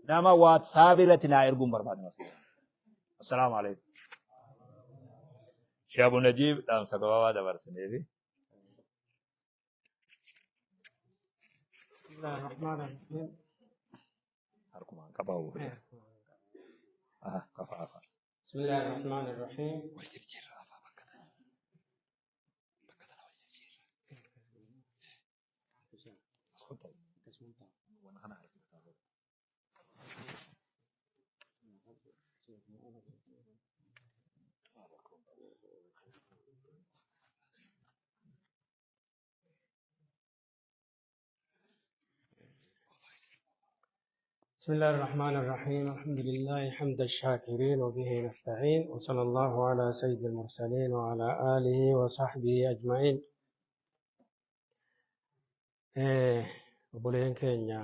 Nama WhatsApp irratti naa erguun barbaadu masgiida. Assalaamu alaikum. Sheekh Abu Najiib dhaamsa gabaabaa dabarsineefi. بسم الله الرحمن الرحيم. Harkumaan qabaa. Aha, kafa afa. بسم الله الرحمن الرحيم. Wal jijjiirra afaa bakka tana. Bakka tana wal jijjiirra. As kottaa. Waan kana harkifata. بسم الله الرحمن الرحيم. الحمد لله حمد الشاكرين وبه نستعين، وصلى الله على سيد المرسلين وعلى آله وصحبه أجمعين. Obboleen keenya,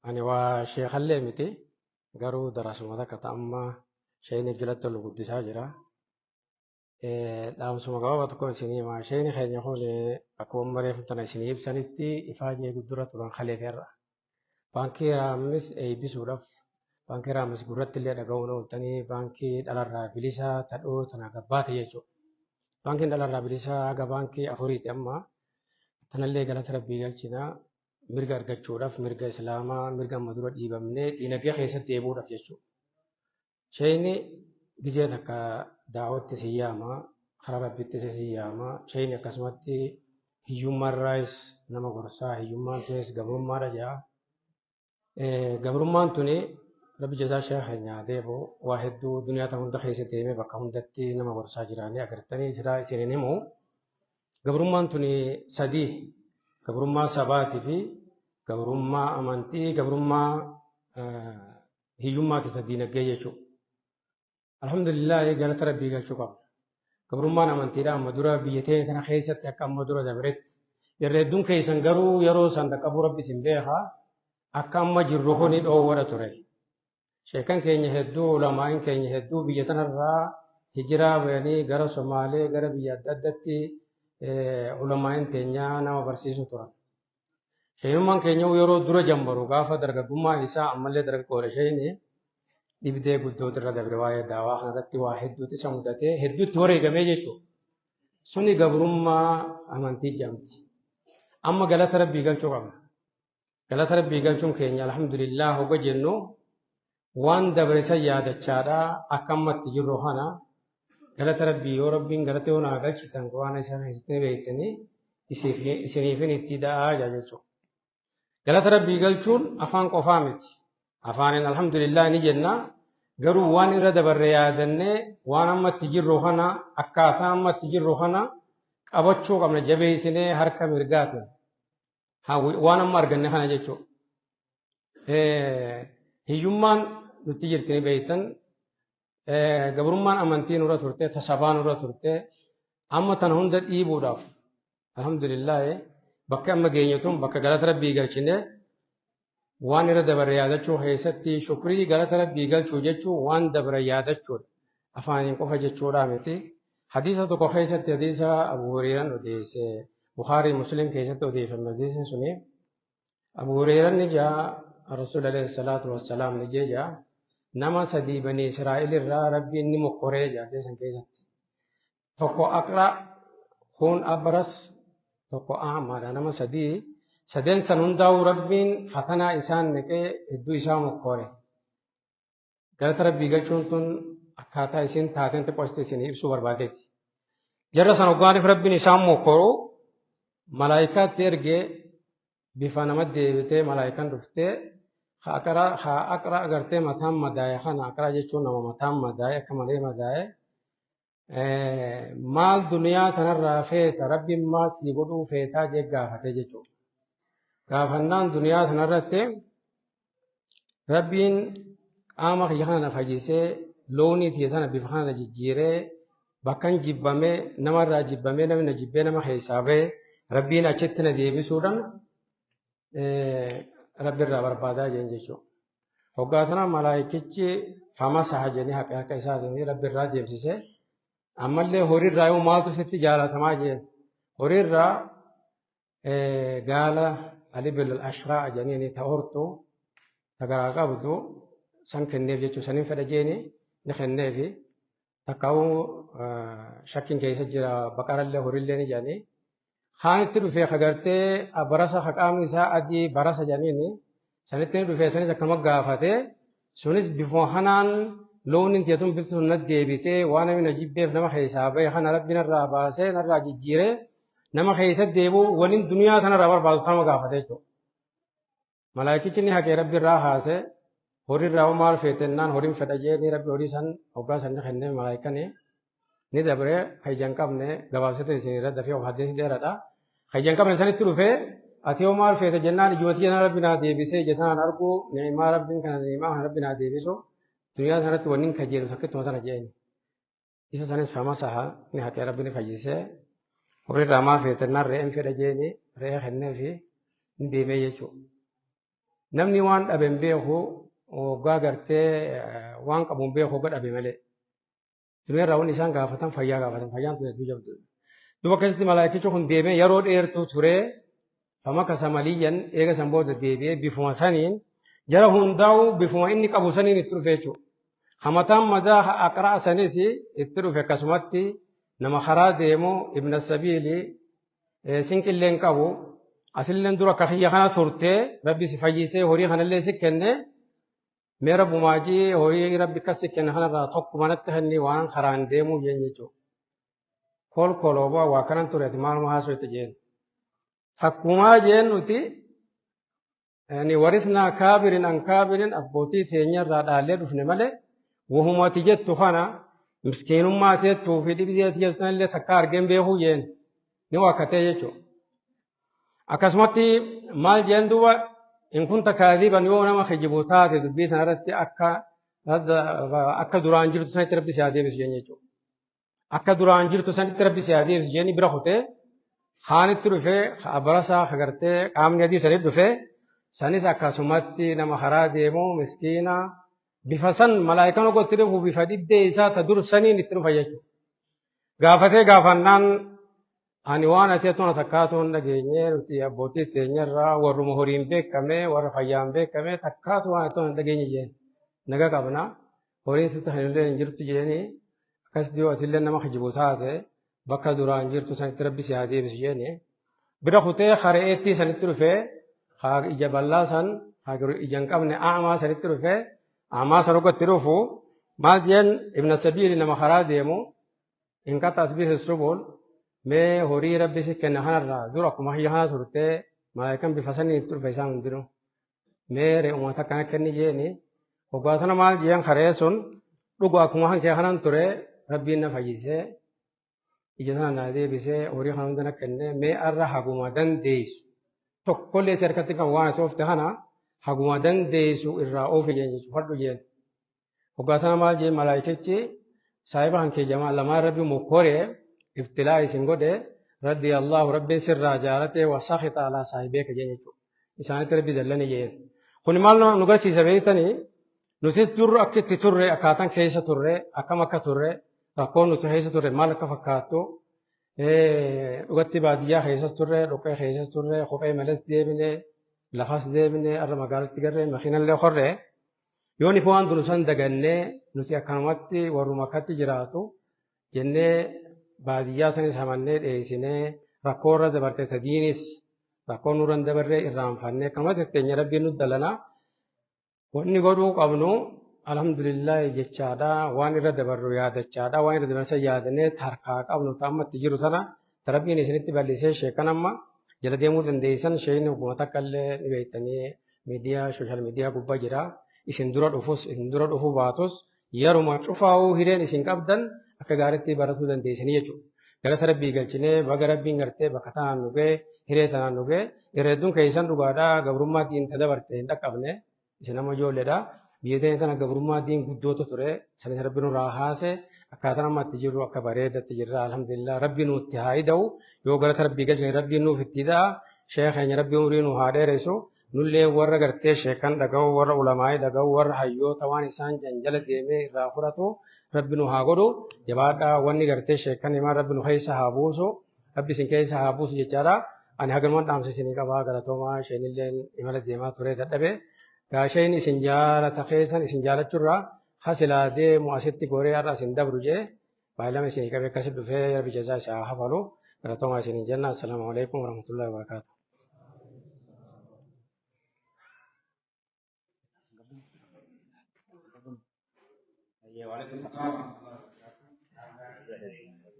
ani waa sheekallee miti, garuu darasuma takka ta'amma sheeyni jalatti ol guddisaa jira. Dhaamsuma gabaabaa tokko isinii hima. Sheeyni keenya kun akkuma reefu tana isinii ibsanitti ifaajee guddura turan kaleeterra. Baankii Raammis eebbisuudhaaf, baankii Raammis gurratti illee dhaga'uun ooltanii, baankii dhalarraa bilisaa tadhoo tana gabbaate jechuudha. Baankiin dhalarraa bilisaa haga baankii afuriiti amma. Tanallee galata Rabbii galchina. Mirga argachuudhaaf, mirga Islaamaa, mirga amma dura dhiibamnee diinagdee keessatti deebi'uudhaaf jechuudha. Sheeyni gizee takka daawwatti si yaama, karaa Rabbitti si yaama. Sheeyni akkasumatti hiyyummaarraayis nama gorsaa, hiyyummaan tunis gabrummaadha jedha. Gabrummaan tuni Rabbi jazaa sheekha keenya deebi'u waa hedduu duniyaa tan hunda keessa deemee bakka hundatti nama gorsaa jiraanii agartanii silaa isiniin himu. Gabrummaan tuni sadii gabrummaa sabaatii fi gabrummaa amantii gabrummaa hiyyummaa fi diinagdee jechuudha. Alhamdulillah galata rabbii galchuu qabna. Gabrummaan amantiidha amma dura biyya teenya tana keessatti akka amma dura dabretti. Irra hedduun keessan garuu yeroo san dhaqqabuu rabbi isin beekaa akka amma jirru kuni dhoowwadha ture. Sheekan keenya hedduu ulamaa'in keenya hedduu biyya tanarraa hijiraa bayanii gara Somaalee gara biyya adda addaatti ulamaa'in teenya nama barsiisu turan. Sheenummaan keenya yeroo dura jambaru gaafa dargaggummaa isaa ammallee dargaggoodha sheeni dhibdee guddootu irra dabre waa'ee daawaa kanarratti waa hedduutu isa mudatee hedduutti wareegamee jechuudha. Suni gabrummaa amantii jedhamti. Amma galata rabbii galchuu qabna. Galata rabbii galchuun keenya alhamdulillah hoga jennu waan dabre san yaadachaadha akka ammatti jirru kana galata rabbii yoo rabbiin galata yoo naa galchitan waan isa keessatti beektanii isiniifin itti da'aa jechuudha. Galata rabbii galchuun afaan qofaa miti. Afaaniin alhamdulillah ni jenna. Garuu waan irra dabarre yaadannee waan ammatti jirru kana akkaataa ammatti jirru kana qabachuu qabna jabeessinee harka mirgaatiin. Waan amma arganne kana jechuudha. Hiyyummaan nutti jirti ni beektan. Gabrummaan amantii nurra turte, tasabaa nurra turte. Amma tana hunda dhiibuudhaaf alhamdulillah bakka amma geenye tun bakka galata rabbii galchine waan irra dabarre yaadachuu keessatti shukrii galata rabbii galchuu jechuun waan dabre yaadachuudha. Afaaniin qofa jechuudha miti. Hadiisa tokko keessatti hadiisa Abu Hurairaan odeesse Bukhaarii Muslim keessatti odeeffame hadiisni suni Abu Hurairaan ni jaa Rasuul alayhi salaatu wassalaam ni jee jaa nama sadii bani Israa'el irraa rabbiin ni mokkoree jaa san keessatti. Tokko aqra kun abras tokko a'maadha nama sadii sadeen san hundaa'uu rabbiin fatanaa isaan naqee hedduu isaa mokkore. Galata rabbii galchuun tun akkaataa isin taateen xiqqoo isin ibsuu barbaadeeti. Jarra san hoggaaniif rabbiin isaan mokkoru malaayikaatti ergee bifa nama deebitee malaayikaan dhuftee haa aqra agartee mataan madaa'e kana aqra jechuun nama mataan madaa'e akka malee madaa'e maal duniyaa tanarraa feeta rabbiin maal sii godhuu feetaa jee gaafatee jechuudha. Gaafannaan duniyaa tanarratti rabbiin qaama kiyya kana na fayyisee loonii kiyya tana bifa kana na jijjiiree bakkan jibbamee namarraa jibbamee namni na jibbee nama keessaa bahe rabbiin achitti na deebisuudhaan rabbirraa barbaadaa jeen jechuudha. Hoggaa tana malaayikichi famasaha jedhee haqa harka isaatiin rabbirraa deemsisee ammallee horiirraa yoo maaltu sitti jaalatamaa jeen horiirraa gaala alibil ashraa jedhanii ta hortu ta garaa qabdu san kenneef jechuudha saniin fedha jeeni ni kenneefi takkaa'uu shakkiin keessa jira baqarallee horiillee ni jedhanii kaanitti dhufee kagartee barasa qaamni isaa adii barasa jedhaniini sanitti ni dhufee sanis akkama gaafatee sunis bifuma kanaan loon inti tun bifti sun natti deebitee waan namni na jibbeef nama keessaa bahe kana rabbi narraa baasee narraa jijjiiree nama keessa deebi'u waliin duniyaa kanarraa barbaadu kanuma gaafate jechuudha. Malaayikichi ni haqee rabbi irraa haasee horiirraa hoo maal feetennaan horiin fedha jeeni rabbi horii san hoggaa san ni kennee malaayikani ni dabree hayya hin qabne gabaabsatee isin irra dafee of hadiisni dheeraadha. Hayya hin qabne sanitti dhufee ati hoo maal feete jennaan ijootii kana rabbi naa deebisee ija tanaan argu ni'imaa rabbiin kana ni'imaa kana rabbi naa deebisu duniyaa kanatti wanni hin kajeelu takkittuma tana jeeni. Isa sanis famasaha ni haqee rabbi ni fayyisee horiirraa maal feetennaan re'een fedha jeeni re'ee kenneefi ni deemee jechuudha. Namni waan dhabe hin beeku hoggaa gartee waan qabu hin beeku hogga dhabe malee. Duniyaarraa wanni isaan gaafatan fayyaa gaafatan fayyaan tun hedduu jabduudha. Duuba akkasitti malaayikichi kun deemee yeroo dheertuu turee famakasa maliyyan eega san booda deebi'ee bifuma saniin jara hundaa'uu bifuma inni qabu saniin itti dhufe jechuudha. Hamataan madaa aqraa sanis itti dhufe akkasumatti nama karaa deemu ibna sabiili sinqillee hin qabu asilleen dura akka kiyya kana turte rabbi si fayyisee horii kanallee si kenne mee rabbumaajii horii rabbi akkas si kenne kanarraa tokko manatti kenni waan karaan deemuu jeen jechuudha. Kolkoloo waa kanan ture ati maaluma haasofte jeen. Takkumaa jeen nuti Yani warisnaa kaabirin an kaabirin abbootii teenyarraa dhaallee dhufne malee wahumati jettu kana miskiinummaa teettuu fi dhibdee jettu illee takka argeen beekuu jeen ni wakkatee jechuudha. Akkasumatti maal jeen duuba in kunta kaadhiban yoo nama kijibu taate dubbii sanarratti akka duraan jirtu sanitti rabbi si haa deebisu jeen jechuudha. Akka duraan jirtu sanitti rabbi si haa deebisu jeeni bira kutee haanitti dhufee abarasaa agartee qaamni adii sanitti dhufee sanis akkasumatti nama karaa deemu miskiina bifa san malaayikaan ogotti dhufu bifa dhibdee isaa ta dur saniin itti dhufa jechuudha. Gaafatee gaafannaan ani waan ati tona takkaatu hin dhageenye nuti abbootii teenyarraa warruma horiin beekame warra fayyaan beekame takkaatu waan ati tona hin dhageenye jeen naga qabna horiin sitti kan hin jirtu jeeni akkasitti yoo atillee nama kijibu taate bakka duraan jirtu sanitti rabbi si haa deebisu jeeni bira kutee hare'eetti sanitti dhufee haa ija bal'aa san haa ija hin qabne aamaa sanitti dhufee aamaa san oggatti dhufu maal jeen ibna sabiili nama karaa deemu hin qaxxaat bihi subul mee horii rabbi si kenne kanarraa dura akkuma kiyya kana turtee malaayikaan bifa sanii itti dhufe isaan hundinuu mee re'uma takka kenni jeeni hoggaa sana maal jeen karee sun dhugu akkuma kan kee kanan ture rabbiin na fayyisee ija sana naa deebisee horii kana hunda na kenne mee arra haguma dandeessu tokkollee si harkatti kan waan ati oofte kana haguma dandeessu irraa oofi jeen jechuudha fadhu jeen hoggaa sana maal jeen malaayikichi saahiba kan kee jamaa lamaan rabbi mokkoree ibtilaa isin godhe raddi allahu rabbiin sirraa jaalatee wasakita alaa saahibeeka jeen jechuudha isaanitti rabbi dallani jeen kun maal nu garsiisa beektanii nutis dur akka itti turre akkaataan keessa turre akkam akka turre rakkoon nuti keessa turre maal akka fakkaattu dhugatti baadiyyaa keessas turre dhoqqee keessas turre kophee malees deebine lafas deebine arra magaalatti garree makiinallee horre yoon ifa waan dur san dagannee nuti akkanumatti warruma akkatti jiraatu jennee baadiyyaa sanis hamannee dheessinee rakkoo irra dabarte tadiinis rakkoo nurra hin dabarree irraanfannee akkanumatti teenya rabbiin nu dalana. Wanni godhuu qabnu alhamdulillahi jechaadha waan irra dabarru yaadachaadha waan irra dabarsa yaadannee harkaa qabnu ta'ammatti jiru tana rabbiin isinitti bal'isee sheekan amma jala deemuu dandeessan sheekni hogguma takka illee ni beektanii miidiyaa sooshaal miidiyaa gubbaa jira isin dura dhufus isin dura dhufuu baatus yeruma cufaa'uu hireen isin qabdan akka gaariitti baratuu dandeessanii jechuudha. Galata rabbii galchinee baga rabbiin gartee bakka tanaan nu ga'e hiree tanaan nu ga'e irreedduun keessan dhugaadhaa gabrummaa diin dabarte hin dhaqqabne isin amma ijoolleedha. Biyya teenya tana gabrummaa diin guddootu ture sanis rabbi nurraa haase akkaataan amma itti jirru akka bareedatti jirra alhamdulillah rabbi nutti haa ida'u yoo galata rabbii galchine rabbiin nuuf itti ida'a sheekh keenya rabbi umrii nu haa dheeressu nullee warra gartee sheekan dhaga'u warra ulamaa'ii dhaga'u warra hayyoota waan isaan janjala deemee irraa fudhatu rabbi nu haa godhu jabaadhaa wanni gartee sheekan himaa rabbi nu keessa haa buusu rabbi isin keessa haa buusu jechaadha ani haganumaan dhaamsa isinii qabaa galatoomaa isheenillee imala deemaa ture dadhabe gaasheen isin jaalata keessan isin jaalachuurraa hasilaa deemu asitti goree har'a isin dabru jee baay'ilama isinii qabee akkasi dhufee rabbi jazaa isaa hafalu galatoomaa isiniin jenna assalaamu alaikum warahmatullahi wabarakaatuh.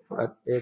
Fudhadhee